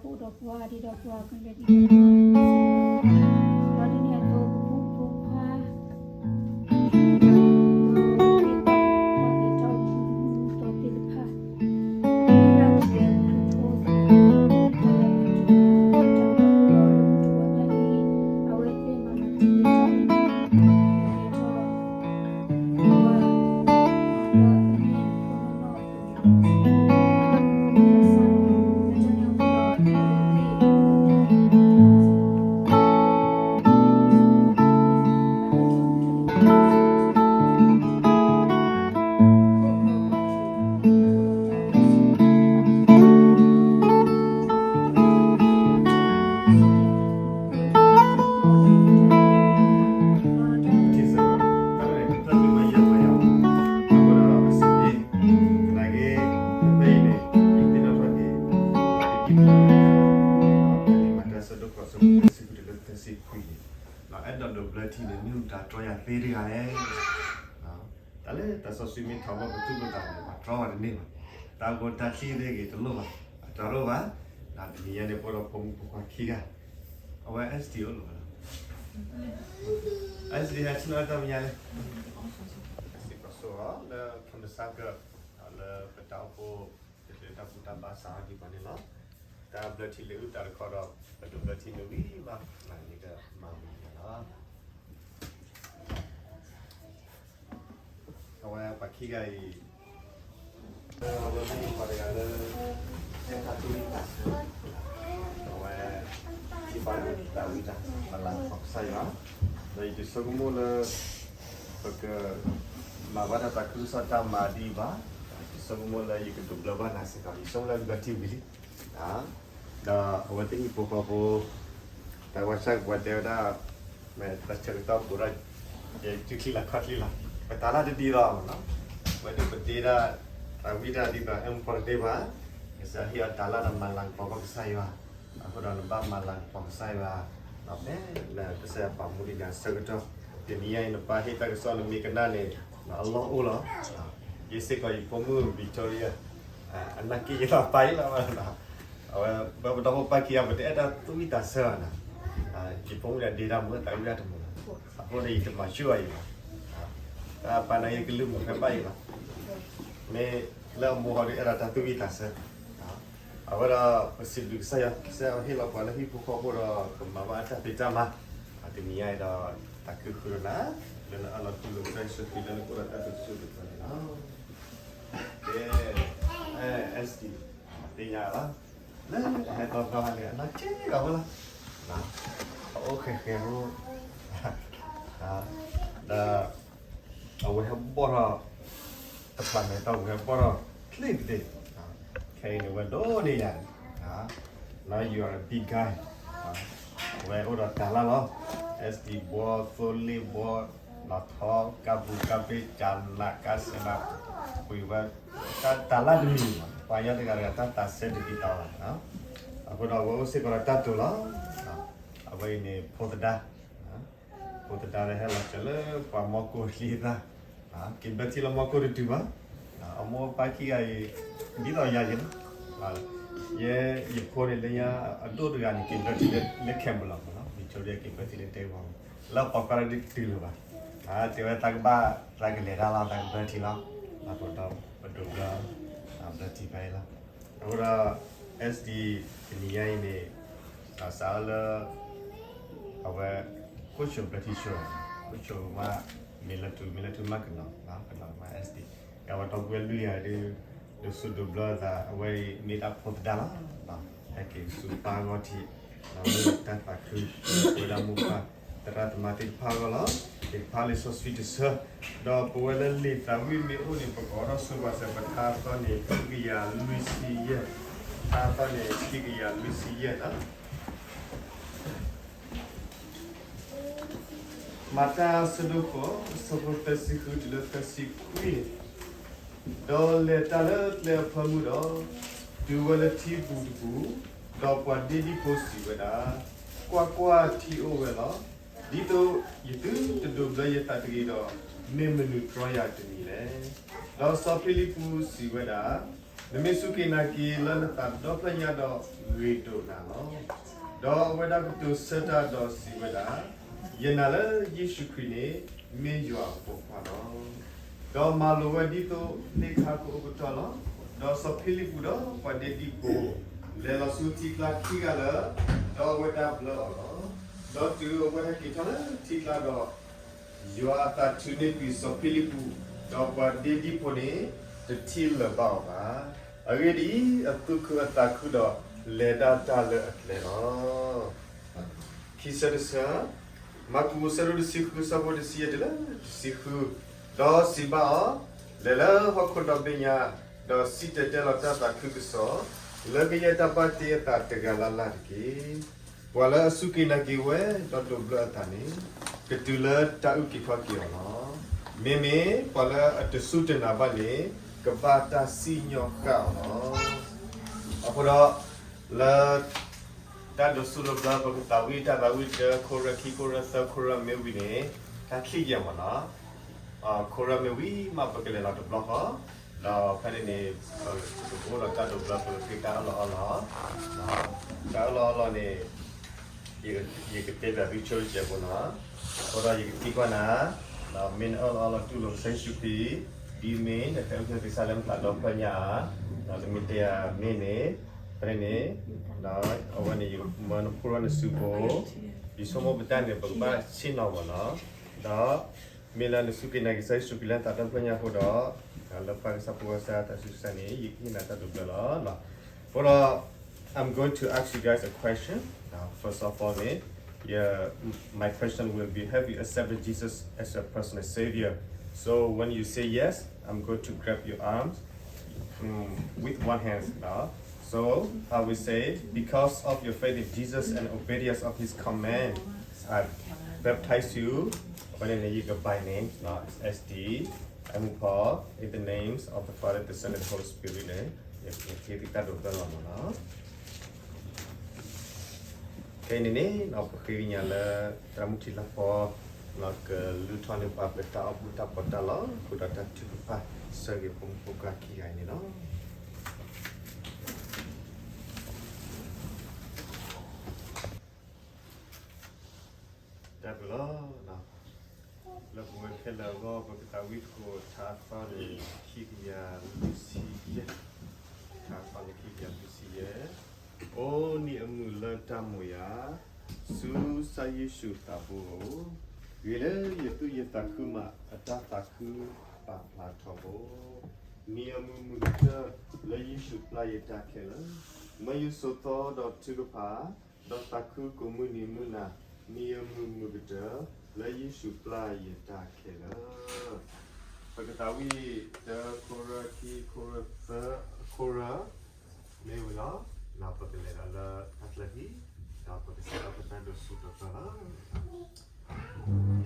အိၣ်ဒီးပှၤဒ်ဒီးပှၤကလဲၤဒ်ဒီးပှၤ, ဒီးဒ်န့ၣ်အသိးပဖိမုၣ်ဖိခွါ ဒီးသ့ၣ်တဖၣ် တၢ်လၢတၢ်စီဆှံမ့ၢ်ထီၣ်ဘၣ်ပသူၣ်ပသးန့ၣ် ပတြီယၤသ့တဂၤဧါ. တၢ်လၢတၢ်စီဆှံမ့ၢ်ထီၣ်ဘၣ်ပသူၣ်ပသးန့ၣ် ပတြီဘၣ်တန့ၢ်ဘၣ်. တၢ်ဂီၤတၢ်ချံသ့ၣ်ဂ့ၤတလိၣ်ဘၣ်, ပတြီလိၣ်ဘၣ်. ဒီးတနံၤညါန့ၣ် ပအိၣ်ဒီးဖိမုၣ်ဖိခွါခံဂၤ, အဝဲ S T အိၣ်လီၤဘၣ်လီၤ. S T ဟဲဆ့ၣ်နီၤတၢ်မဲာ်ညါလံ. စ့ၢ်ကီးဆိၣ်ဂ့ၤလၢ ဖုန်း စက လၢပတၢ်အိၣ်ဖှိၣ် တချုးတၢ်ဘူၣ်တၢ်ဘါစးအီၤဒံးဘၣ်န့ၣ်လီၤ. တၢ်ဘျၢထံလၢအုၣ်တၢ်တခီဒီး ပတဘျၢထံမ့ၢ်ဝံၤဘၣ် မၤန့ၢ်ကမၤဝံၤန့ၣ်လီၤ. အဝဲပှၤခံဂၤအံၤ အဝဲမ့ၢ်ပှၤတဂၤလၢ ဟဲတၢ်သူၣ်ဝံၣ်သးဆၢ, အဝဲ ယပာ်လီၤတၢ်ဝံတၢ်မၤလၤကပီၤကစၢ်ယွၤ, ဒီးယတဆိကမိၣ်လၢ ပက မၤဘၣ်တၢ်သးခုကစီၣ်တၢ်မၤဒံးဘၣ်, ယဆိကမိၣ်လၢယကဒိးဘျၢဘၣ်နၤစ့ၢ်ကီး, ယဆိကမိၣ်လၢယဘျၢထံဝံၤလံ. ဒီးအဝဲသ့ၣ်ဟံၣ်ဖိဃီဖိ တၢ်ကီၢ်ဆၣ်ကပှၤတဲဝဲဒၣ် မ့ၢ်တၢ်ဆၢကတီၢ်ဘူးဒီး ယစုချံလီၤခီၣ်ချံလီၤ, ပတၢ်လၢတဒ်သိးမ့ၢ်နီၤ, ဝဲဒၣ်ပတ့ဒၣ် တၢ်ဝံတၢ်ဒ်သိး အၢမူပီတသ့ဘၣ်, ကစၢ်ဟ့ၣ်အီၤတၢ်လၢနမၤလၤကပီၤဘၣ်ကစၢ်ယွၤ, အဃိဒီးနဘၣ်မၤလၤကပီၤကစၢ်ယွၤ, ဒီးဖဲနကစၢ်ယွၤပာ်မူဒံးနၤဆၢကတီၢ်, တနံၤညါအံၤနပၢ်ဟ့ၣ်တၢ်ကစီၣ်နမ့ၢ်ကနၣ်န့ၣ် အလီၢ်အိၣ်လီၤ. ယစ့ၢ်ကီးယဖိမုၣ် Victoria အနာ်က့ယသးပာ်အံၤလီၤ, အဝဲပဒီဖိပၢ်ခံဂၤ ပတအဲၣ်တၢ်သူၣ်ဝံၣ်သးဆၢဘၣ်နီၤ, ယဖိမုၣ်ဒၣ်ဒ့တၢ်မုာ်သးဝံၣ်တၢ်တမုာ်လီၤ, အဃိန့ၣ်ယတမၤဆူၣ်အီၤအံၤဘၣ်, တၢ်ပာ်နၤယကလုၢ်မုာ်ဖဲဘၣ်အံၤလီၤ, မ့ၢ်လၢအမိၢ်ဟီဒုးအဲၣ်ဒိးတၢ်သူၣ်ဝံၣ်သးဆၢ အဝဲဒီးပစံးဘျုးကစၢ်ယွၤ, ကစၢ်ယွၤဟ့ၣ်လီၤပှၤလၢဟံၣ်ဖိဃီဖိဒီး ကမၤဘၣ်အတၢ်ဖံးတၢ်မၤ, တနံၤညါအံၤဒီး တၢ်ကဟုကယာ်နၤ လၢနအၢၣ်လီၤတူၢ်လိာ်ကစၢ်ယ့ၣ်ၡူးခရံာ်လၢနကအိၣ်ဒီးတၢ်ဒိးဆူၣ်ဒိးချ့န့ၣ်လီၤ. ကဲ, အဲ, အဲ, သ့ၣ်ညါလီၤ, လၢဟဲသီသီန့ၣ် အနီၢ်ကဲကီးဖိလီၤ, အအိၣ်ဃဲၤဃဲၤဖိ, ဒီး အဝဲဟဲဘီၣ်ထီၣ် တဖျၢၣ်န့ၣ် တၢ်ဝဲဟဲဘီၣ်ထီၣ်ချ့ကဒ့ၣ်, ခဲအံၤန့ၣ် ဝဲဒိၣ်န့ၢ်ယၤန့ၣ်, now you are a big guy, အဝဲအိၣ်ဒီးတၢ်လၢ်လီၤ, S D ဘီ သိလ့ၣ်ဘီ လီၤထီ ကါပူၤကါပ့ၤ ကၢ်နးကါစဲးနး, ပှ့ၤဝဲ တၢ်လၢ်တမံၤမး ပှၤကညီတဂၤတဂၤ တၢ်သးစဲတဒ်သိးဘၣ်, အဃိဒီးအဝဲအိၣ်စ့ၢ်ကီးဒီးတၢ်တိာ်လီၤ, အဝဲအံၤန့ၣ် ဖိသဒါ ဖိသဒါလၢဟဲလီၤစၢၤလၢပှၤမီၢ်ကိၢ်လံသၣ်, က့ၤဘျၢထံလၢမီၢ်ကိၢ်တတုၤဘၣ်, အမိၢ်ပၢ်ခံဂၤအံၤ ဒ်သိးယၤယဲလီၤ, ယဲယဖိန့ၣ်လၢညါအဒိၣ်တဂၤန့ၣ် က့ၤဘျၢထံလၢ Camp လီၤမးနီၤ, Victoria က့ၤဘျၢထံလၢတဲဝီၤ, လၢပှၤကွၢ်တၢ်ဒ်တတုၤလၢၤဘၣ်, တဲဝဲသးကဘၣ်သးကလဲၤတၢ်လီၤ သးကဘျၢထံလီၤ, ဒီးပဒိးဘျၢ ဘျၢထံဖဲအံၤလီၤ, အဃိဒီး S D တနံၤညါအံၤန့ၣ် စးလၢ အဝဲ ခိၣ်ဆိးဘျၢထံဆိး, ခိၣ်ဆိးမး မ့ၢ်လၢထူ မ့ၢ်လၢထူမးကနီၤ ကနီၤမး S D, အဝဲဒီပုၢ်ဝဲၢ်လွံၢ်ဂၤဒုး ဒိးဆူၣ်ဒိးဘျၢသး အဝဲအံၤမ့ၢ်တၢ်ဖိသဒါလီၤ, ဟဲက့ၤဆူပၢ်အဂီၢ်ထံး, ဒီးမ့ၢ်တၢ်သးခု ပဝဲဒၣ်မိၢ်ပၢ် သရၣ်သမါသ့ၣ်တဖၣ်အဂီၢ်လီၤ, သ့ၣ်တဖၣ်လၢစီဆှံတဆၢ, ဒီးပဝဲလၢလံာ်သးဝံၣ်မ့ၢ်အိၣ်န့ၣ် ပကအိးထီၣ်ဆိပာ်စၢၤ ပထါအသီန့ၣ် ခံကယၤလွံၢ်ဆံယဲၢ်, ထါအသီန့ၣ် ခံကယၤလွံၢ်ဆံယဲၢ်လီၤ. မၤတၢ်အဆၢဒိၣ်ဃိး အဆၢဖိသၢဆံဃုတုၤလၢသၢဆံခွံ, ဒီးလဲၤတၢ်လၢကျဲအဖၢမုၢ်ဒီး တုၤဝဲလၢထံပူၤတပူၤ, ဒီးပှၤဒ့ဒံၣ်ဖိစံးဝဲဒၣ်, ကွၢ်ကွၢ်, ထံအိၣ်ဝဲလီၤ. ဒ်သိးယသုတဒိးဘျၢယသးတဂ့ၤဒီး, မ့ၢ်မနုၤတြီယၤတမံၤလဲၣ်. ဒီးစီၤဖံလံးပူးစံးဝဲဒၣ်, နမ့ၢ်စူၢ်က့ၤနာ်က့ၤလၢနသးဒီဖျၢၣ်ညါဒီးဂ့ၤဒိၣ်နၤလီၤ. ဒီးအဝဲဒၣ်ကတိၤဆၢတၢ်ဒီးစံးဝဲဒၣ်, ယနာ်လၢယ့ၣ်ၡူးခရံာ်န့ၣ် မ့ၢ်ယွၤအပိာ်ခွါလီၤ. ဒီးမၤလိာ်ဝဲဒ်သိးသ့ၣ်ခါကအိၣ်ကတီၢ်လီၤ. ဒီးစီၤဖံလံးပူးဒီးပှၤဒ့ဒံၣ်ဖိ လဲၤလီၤဆူထံကျါခံဂၤလၢာ်, ဒီးအဝဲဒၣ်ဘျၢအီၤလီၤ. ဒီးတုၤအဝဲဒၣ်က့ၤထီၣ်လၢထံကျါဒီး ယွၤအသးထုးန့ၢ်ကွံာ်စီၤဖံလံးပူး ဒီးပှၤဒ့ဒံၣ်ဖိန့ၣ် တထံၣ်လၢၤဘၣ်အီၤဘၣ်. အဂ့ၢ်ဒ်အံၤ, အသူၣ်ခုအသးခုဒီးလဲၤဒၣ်တၢ်လၢအကျဲလီၤ. ခံဆၢတဆၢ, မၢ်ကူး ဆၢဒိၣ်တဆံဃု ဆၢဖိတဆံယဲၢ်တုၤလၢတဆံဃု, ဒီးစံးဘၣ်အီၤ, လဲၤလၢဟီၣ်ခိၣ်ဒီဘ့ၣ်ညါ, ဒီးစံၣ်တဲၤတဲလီၤတၢ်သးခုကစီၣ် လၢကယဲၢ်တၢ်ဘၣ်တ့အသးတဂၤလၢ်လၢ်တက့ၢ်. ပှၤလၢအစူၢ်က့ၤနာ်က့ၤဝဲ ဒီးဒိးဘျၢအသးန့ၣ် ကတုၤလၢတၢ်အုၣ်က့ၤခီၣ်က့ၤအီၤလီၤ. မ့မ့ၢ်ပှၤလၢအတစူၢ်တနာ်ဘၣ်န့ၣ် ကဘၣ်တၢ်စံၣ်ညီၣ်ဃၣ်အီၤလီၤ. အဃိဒီး လၢ တၢ်ဒိးစူၢ်ဒိးဘျၢပကသးဝံၣ် တၢ်သးဝံၣ်တၢ ခိၣ်ရၢခံ ခိၣ်ရၢသၢ ခိၣ်ရၢမ့ၢ်ဝံၤန့ၣ် တၢ်ချံၣ်ယဲၢ်မးနီၤ, ခိၣ်ရၢမ့ၢ်ဝံၤမး ပကလဲၤလီၤတဘျီဃီ, ဒီးဖဲန့ၣ်န့ၣ် ပကအိၣ်ဒီးတၢ်ဒိးဘျၢ ပကဃ့တၢ်အၢၣ်လီၤအီလီၤ, တၢ်အၢၣ်လီၤအီလီၤန့ၣ် ယကတဲဘၣ်သုဆိတစဲးဖိနီၤ, အဃိဒီးယကသံကွၢ်နၤ, မ့ၢ်နအၢၣ်လီၤအီလီၤတူၢ်လိာ်ကစၢ်ယ့ၣ်ၡူးခရံာ် ဒ်မ့ၢ်နတၢ်အုၣ်က့ၤခီၣ်က့ၤကစၢ်လၢနသးဒီဖျၢၣ်ညါဧါ, နမ့ၢ်တဲယၤမ့ၢ်န့ၣ်, ဖဲန့ၣ်န့ၣ်, အဝဲန့ၣ်ယမၢနခိၣ်ရၢနစုဖိ, ယဆိကမိၣ်ပတၢ်န့ၣ် ပကဘၣ်ဆ့ၣ်နီၤမးနီၤ, ဒီး မ့ၢ်လၢနစူၢ်က့ၤနာ်က့ၤကစၢ်ယ့ၣ်ၡူးခရံာ်လၢနသးဒီဖျၢၣ်ညါအဃိဒီး, လၢပၢ်ကစၢ် ဖိကစၢ် တၢ်ဆူးတၢ်ဆါန့ၣ် ယကဟ့ၣ်နၤတၢ်ဒိးဘျၢလီၤ. အဃိဒီး I'm going to ask you guys a question. Now, first of all, န့ၣ်, yeah, my question will be, have you accepted Jesus as your personal Savior? So when you say yes, I'm going to grab your arms, mm, with one hand. Now, so I will say, because of your faith in Jesus and obedience of His command, I baptize you. အဝဲန့ၣ်န့ၣ် ယက by name နီၤ, S D, အမူဖီ in the names of the Father, the Son, and the Holy Spirit န့ၣ် ယကဟ့ၣ်သုတၢ်ဒိးဘျၢလီၤမးနီၤ. ခဲအံၤန့ၣ်န့ၣ် ပဃ့ကညးလၢ သရၣ်မုၣ်ထံလၢ်ဖီ ကလုၢ်ထီၣ်န့ၢ်ပှၤပတၢ်အိၣ်ဖှိၣ်တၢ်ပီးတၢ်လီ ဃုာ်ဒီးတၢ်ထုကဖၣ်ဆၢဂ့ၤဖိမုၣ်ဖိခွါခံဂၤအံၤန့ၣ်လီၤ. တၢ်ဘျုးလီၤ. လၢပဝဲခဲလၢာ်အဂီၢ် ပကသးဝံၣ်သကိးထါသီန့ၣ် ခံကယၤလွံၢ်ဆံယဲၢ်, ထါသီန့ၣ် ခံကယၤလွံၢ်ဆံယဲၢ်, အိၣ်နံၤအမုာ်လၢတၢ်မိၣ်ယၤ, ဆူကစၢ်ယ့ၣ်ၡူးသးဘိဧၢ, ဂ့ၤလၢယသူၣ်ယသးခုမး အတၢ်သးခုပာ်ဖျါထီဘိ, နံၤအမုာ်မုာ်ကတၢၢ် လၢယ့ၣ်ၡူးပျၢ်ယတၢ်ခဲလၢာ်, မၢယစိာ်သီဒီးထုကဖၣ် ဒီးသးခုကိးမုၢ်နံၤမုၢ်နၤ, နံၤအမုာ်မုာ်ကတၢၢ် လၢယ့ၣ်ၡူးပျၢ်ယတၢ်ခဲလၢာ်. ပကသးဝံၣ်တၢ ခိၣ်ရၢခံ ခိၣ်ရၢသၢ ခိၣ်ရၢ မ့ၢ်ဝံၤလီၤ. ဒီးပကလဲၤဒီးလၢတၢ်ချၢခံ, ဒီးပကစးထီၣ်ပတၢ်ဒိးစူးဒိးဘျၢလီၤ. ခံကရံၣ်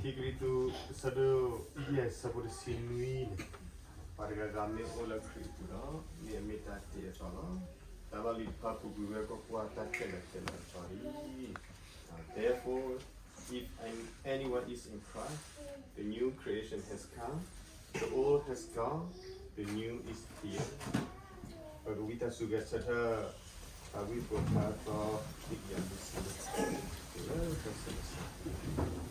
သူး ဆၢဒိၣ်ယဲၢ် ဆၢဖိတဆံနွံန့ၣ်, ပှၤတဂၤဂၤမ့ၢ်အိၣ်လၢခရံာ်အပူၤဒီး မ့ၢ်အမ့ၢ်တၢ်တ့အသီလီၤ. တၢ်လီၢ်လံၤတဖၣ်ပူၤကွံာ်ဝဲကွၢ်ကွၢ် တၢ်ခဲလၢာ်ခဲလၢာ်အသီလံ. Therefore, if an- anyone is in Christ, the new creation has come, the old has gone, the new is here. ပကဝံသးစူၤဂဲၤဆၢထၢၣ် သးဝံၣ်သကိးထါသီ ခံကယၤလွံၢ်ဆံယဲၢ်, တုၤလၢတၢ်ဆၢကတီၢ်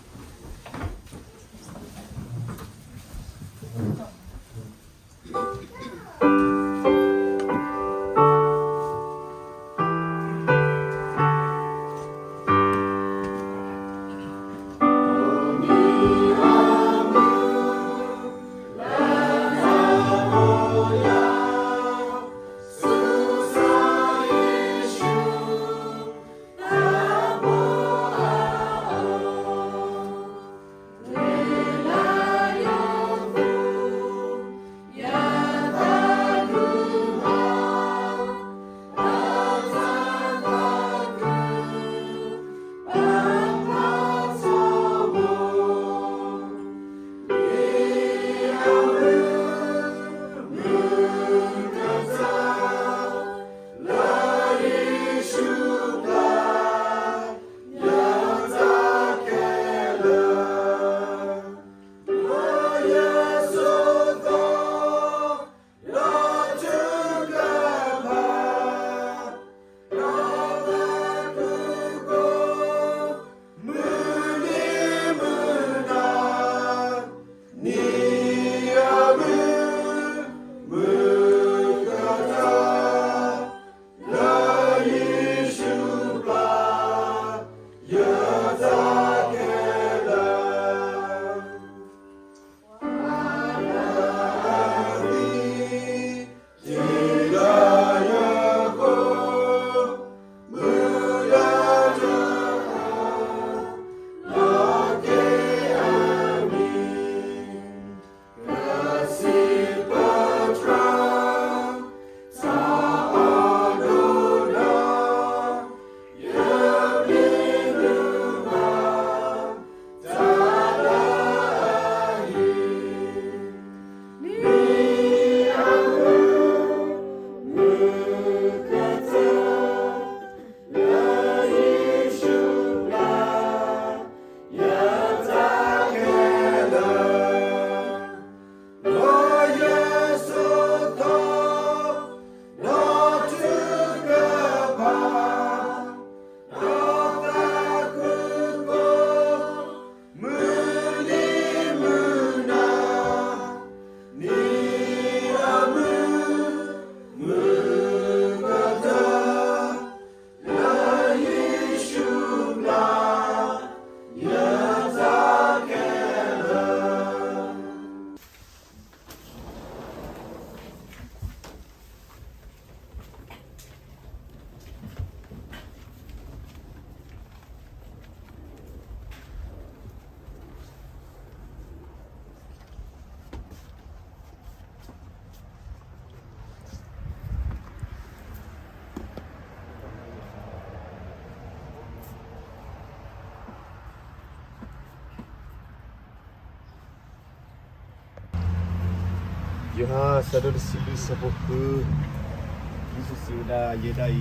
ယိၤဟၣ်အဆၢဒိၣ်တဆံလွံၢ်အဆၢဖိဃု, ယ့ၣ်ၡူးစံးဝဲဒၣ်ယဲဒၣ်အံၤ,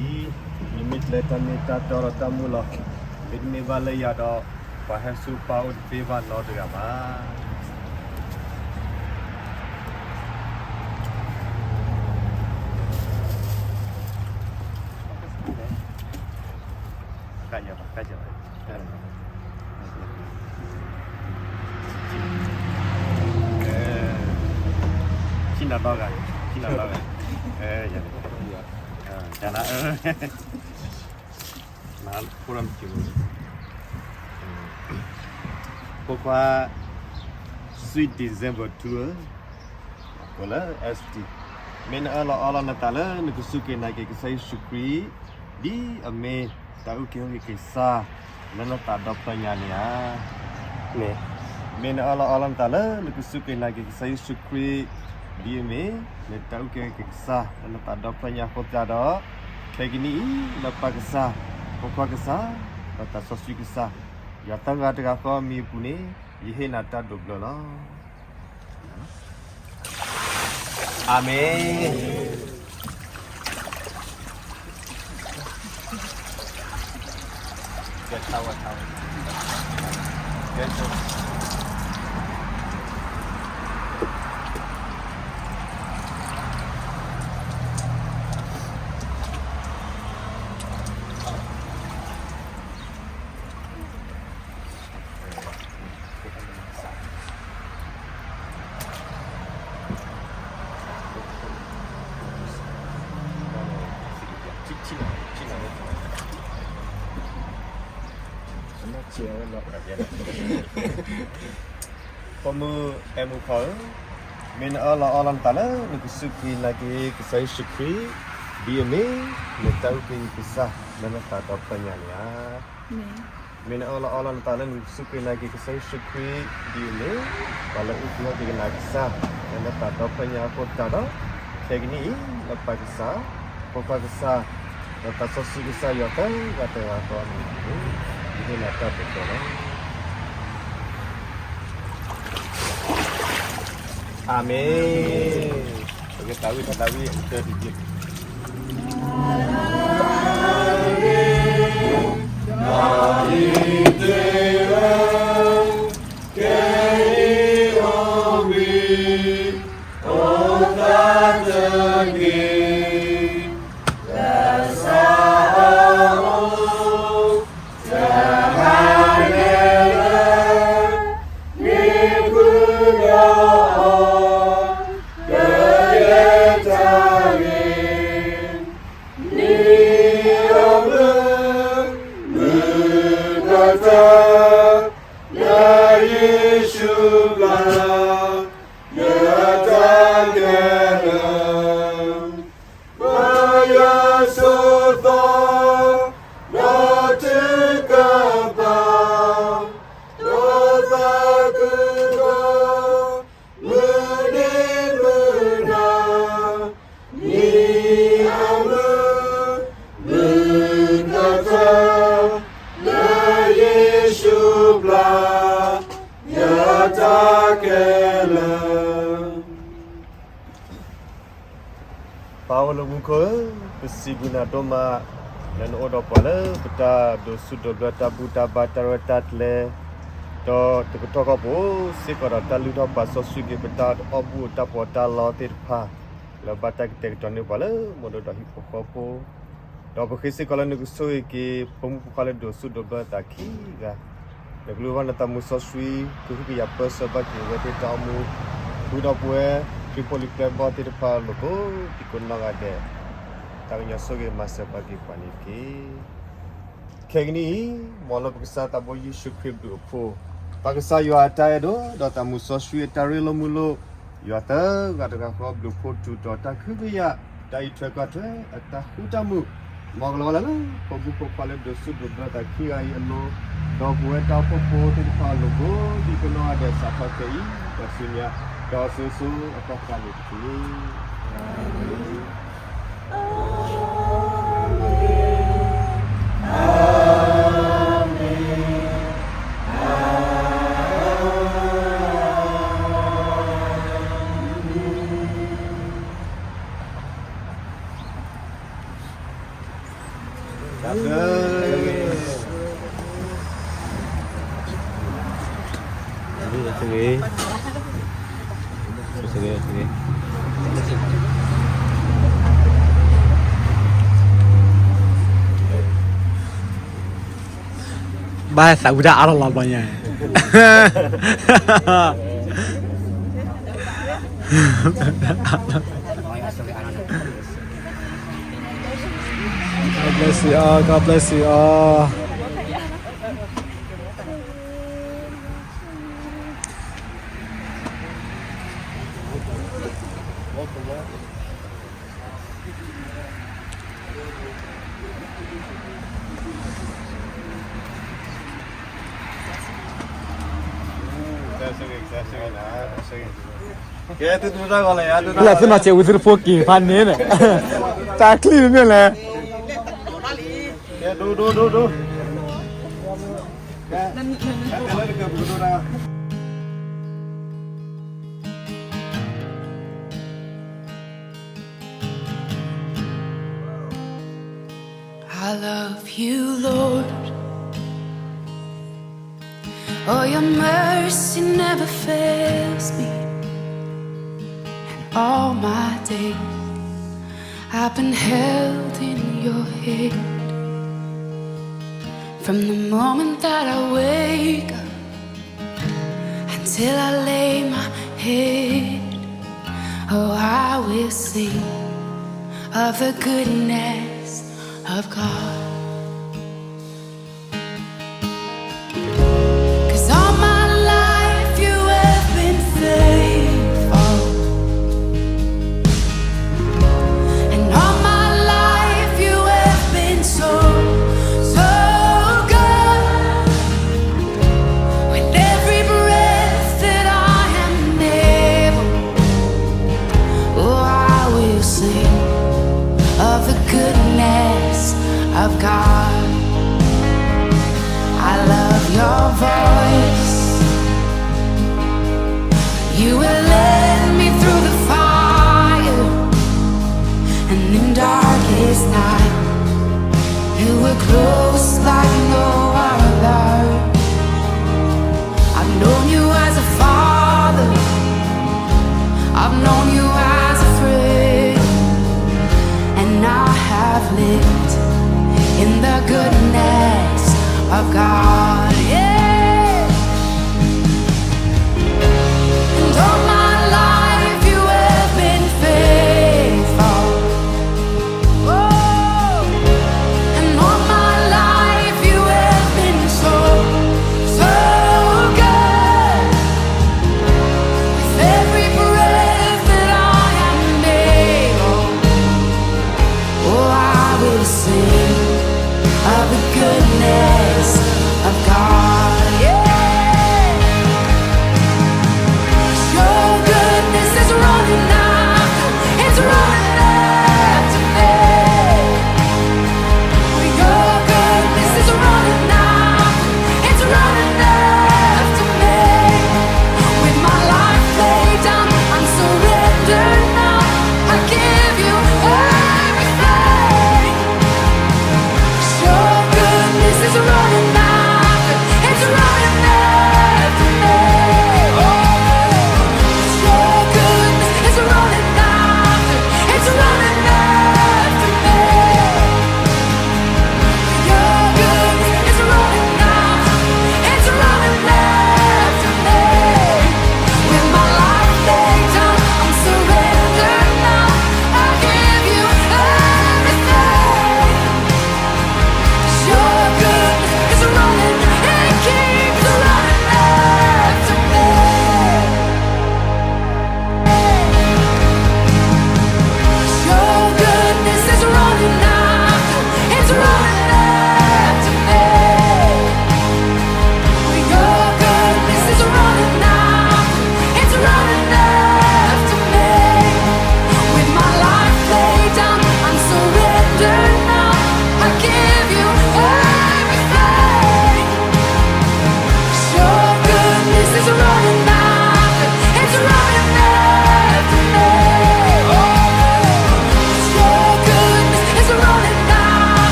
ယမ့ၢ်ကျဲတၢ်မ့ၢ်တၢ်တီဒီးတၢ်မုၢ်လီၤ. မ့တမ့ၢ်ဘၣ်လၢယၤဒီး, ပှၤဟဲဆူပၢ်အိၣ်တသ့ဘၣ်နီတဂၤဘၣ်. ဆံနၤဒီဂၤ, ဆံနၤဒီဂၤ, န, ဖိရမ်, ဖိခွါ, Sweet December two, လၢ ST, မ့ၢ်နအၢၣ်လီၤအီလီၤနသးလၢနကစူၢ်က့ၤနာ်က့ၤကစၢ်ယ့ၣ်ၡူးခရံာ်, ဒ်အမ့ၢ်တၢ်အုၣ်က့ၤခီၣ်က့ၤကစၢ်လၢနသးဒီဖျၢၣ်ညါန့ၣ်ဧါ. မ့ၢ်နအၢၣ်လီၤအီလီၤနသးလၢနကစူၢ်က့ၤနာ်က့ၤကစၢ်ယ့ၣ်ၡူးခရံာ်, ဒ်အမ့ၢ်နတၢ်အုၣ်က့ၤခီၣ်က့ၤကစၢ်လၢနသးဒီဖျၢၣ်ညါအဃိသတးဒီး, ခဲကနံၣ်အံၤ လၢပၢ်ကစၢ်, ဖိခွါကစၢ်, ဒီးသးစီဆှံကစၢ်, ယွၤသၢဂၤတဂၤဃီအမံၤအပူၤန့ၣ်, ယဟ့ၣ်နၤတၢ်ဒိးဘျၢလီၤ. အၤမ့ၣ်. ပိာ်မုၣ်အဲၣ်မုၣ်ခွါဧၢ, မ့ၢ်နအၢၣ်လီၤအီလီၤနသးလၢနကစူၢ်က့ၤနာ်က့ၤကစၢ်ယ့ၣ်ၡူးခရံာ်, ဒ်အမ့ၢ်နတၢ်အုၣ်က့ၤခီၣ်က့ၤကစၢ်လၢနသးဒီဖျၢၣ်ညါန့ၣ်ဧါ. မ့ၢ်နအၢၣ်လီၤအီလီၤနသးလၢနကစူၢ်က့ၤနာ်က့ၤကစၢ်ယ့ၣ်ၡူးခရံာ်, ဒ်အမ့ၢ်ပှၤလၢအုၣ်က့ၤခီၣ်က့ၤကနၤကစၢ်လၢနသးဒီဖျၢၣ်ညါအဃိသတးဒီး, ခဲကနံၣ်အံၤ လၢပၢ်ကစၢ်, ဖိခွါကစၢ်, ဒီးသးစီဆှံကစၢ်ယွၤသၢဂၤတဂၤဃီအမံၤန့ၣ်, ယဟ့ၣ်နၤတၢ်ဒိးဘျၢလီၤ. အၤမ့ၣ်. ပကသးဝံၣ်ထီၣ်သးဝံၣ်အကတၢၢ်တက့ၢ်. Power လၢမူခိၣ်ဧၢ, ပစံးဘျုးနၤဒိၣ်မး, လၢနအိၣ်ဒီးပှၤလၢပတၢ်ဒိးဆူၣ်ဒိးဘျၢတၢ်ဘူၣ်တၢ်ဘါတၢ်ရဲၣ်တၢ်ကျဲၤ, ဒီးတကတီၢ်ဃီပူၤစ့ၢ်ကီးဒီးတၢ်လုၢ်ထီၣ်ပာ်စီဆှံက့ၤ ပတၢ်အီၣ်ဘူၣ်တၢ်ပီးတၢ်လီသ့ၣ်တဖၣ်, လၢဘၣ်တၢ်ကတဲာ်ကတီၤန့ၢ်ပှၤလၢမိၢ်ဒိၣ်ဒီးဟံၣ်ဖိဃီဖိ ဒီးပဃ့စ့ၢ်ကီးလၢနကဆိၣ်ဂ့ၤက့ၤ ဖိမုၣ်ဖိခွါလၢဒိးဆူၣ်ဒိးဘျၢအသးခံဂၤ, နကလူၢ်ဘၣ်နသးမူစီဆှံ ကဟုကယာ်ပၢဆှၢဘၣ်က့ၤအဝဲသ့ၣ်တၢ်အိၣ်မူ, ဃုာ်ဒီးပဝဲ ခရံာ်ဖိလံၤပျဲၢ်ဘီၣ်သ့ၣ်တဖၣ်အလိၤကိးဒံကိးနီၢ်ဂၤဒဲး, တၢ်ကညီၤဆိၣ်ဂ့ၤမၤစၢၤပှၤက့ၤပှၤန့ၣ်တက့ၢ်. ခဲကနံၣ်အံၤ, မ်လၢပကစၢ်သးဘိယ့ၣ်ၡူးခရံာ်ဘျုးအဖှိၣ်, ပၢ်ကစၢ်ယွၤအတၢ်အဲၣ်ဒိၣ် ဒီးသးမူစီဆှံအတၢ်ရ့လိာ်မုာ်လိာ်, ယွၤသၢဂၤတဂၤဃီဘျုးဖှိၣ်ထူးဒီးတၢ်ကဟုကယာ်, တၢ်အံးထွဲကွၢ်ထွဲ, အတၢ်ဃူတၢ်မုာ်, မ်ကလီၤဝဲလၢ ဖိမုၣ်ဖိခွါလၢဒိးဆူၣ်ဒိးဘျၢသးခံဂၤအံၤအလိၤ, ဒီးပဝဲတၢ်အိၣ်ဖှိၣ်ဖိသ့ၣ်တဖၣ်အလိၤကိးဒံကိးနီၢ်ဂၤဒဲး စးထီၣ်ခဲအံၤ ဒီးဆူညါ, ဒီးစိၤစိၤအဃၣ်ဃၣ်န့ၣ်တက့ၢ်. ဘၣ်သးဝံၣ်တၢ်အါထီၣ်လီၤဘျီညါ, God bless you all, God bless you all. Thank you. လၢသုနီၢ်စဲးဝံၤသုတဖိက့ၤဖးန့ၣ်, တၢ်ချံၣ်မ့ၢ်လဲၣ်, ဒိဒိဒိဒိ I love you, Lord. Oh, your mercy never fails me. And all my days, I've been held in your hand. From the moment that I wake up until I lay my head, oh, I will sing of the goodness of God. 'Cause all my life you have been faithful. And all my life you have been so, so good. With every breath that I am able, oh, I will sing of the goodness of God. I love your voice. You will lead me through the fire, and in darkest night, you were close like no other. I've known you as a father. I've known you as a friend. And I have lived in the goodness of God. Yeah. And all my life you have been faithful. Oh, and all my life you have been so, so good. With every breath that I am able, oh, I will sing of the goodness of God.